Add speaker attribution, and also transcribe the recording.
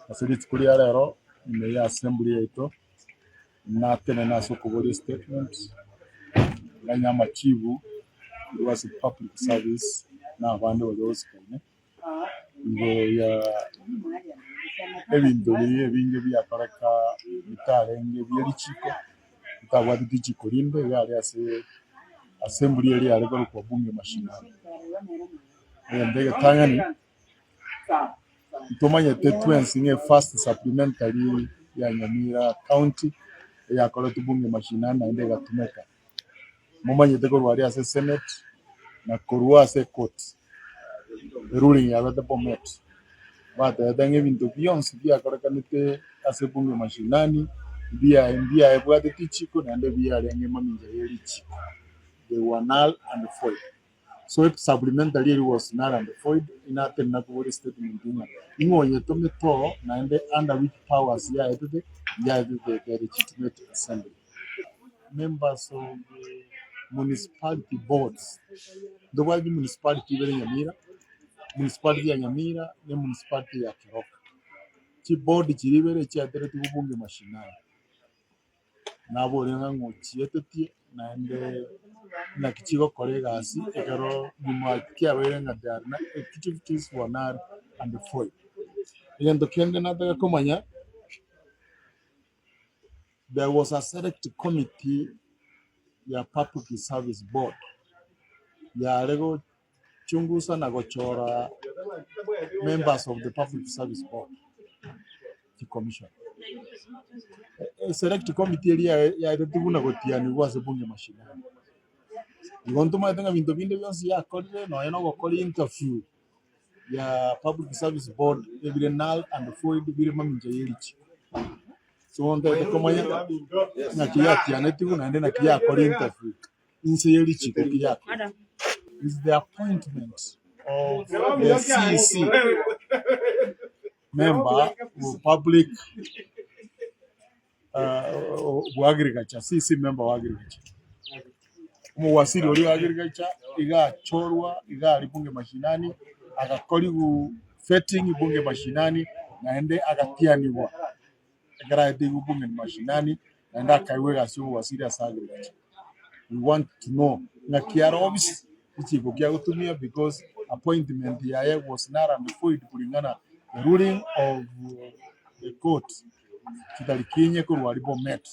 Speaker 1: Ase rituko ria rero ime ya assembly yaito natenene ase okoboria estatement nganye amachibu korwa ase public service na abande baria gosikaine igoro ya ebinto biria ebinge biakoreka bitarenge bie richiko bitabwati richiko rinde iga aria ase assembly eria yare korokwa bunge mashinani. Egento egetang'ani. Ntomanyete twensi ng'a efirst supplementary ya Nyamira county eyakoretwe bunge mashinani naende egatumeka. Momanyete korwa aria ase senate na korwa ase ecourt eruling yabete Bomet batebete ng'a ebinto bionsi biakorekanete ase bunge mashinani mbiaye mbiaebwate richiko naende biarenge mamincha ye richiko they were null and void. So supplementary eria was null and void, inatenena kobora estatement ng'a ing'o oyetomete oo naende under which powers yaetete, yaetete the legitimate assembly. Members of municipality boards, ntobwate chimunicipality ibere Nyamira, municipality ya Nyamira na emunicipality ya Keroka. Chiboard chiria ibere chiaeteretigwe bunge mashinani. Nabore ng'a ng'ochietetie naende naki chigokora egasi ekero nyuma kiabeire ng'a they are activities were null and void. Egento kende nataka komanya, there was a select committee ya public service board yare gochungusa na gochora members of the public service board. Commission. Select committee eria yaetete buna gotianigwa ase bunge mashinani. Igo ntomanyete ng'a binto binde bionsi yakorire nonya na ogokora interview ya public service board ebire null and void bire mamincha ye richiko. So ntagete komanya ng'aki yatianetigwe naende naki yakora interview inse ye richiko ki yakorire. Is the appointment of the CEC member o public bwa agriculture, CEC member wa agriculture. Omowasiri oria o agriculture iga achorwa iga aria bunge mashinani, agakorigwa vetting bunge mashinani, naende agatianigwa ekero aeteirwe bunge mashinani, naende akaegwa egasi ya obowasiri ase agriculture. We want to know ng'aki are ofisi, richiko ki agotumia because appointment yaye was null and void kulingana the ruling of the court chitariki inye korwa aria Bomet.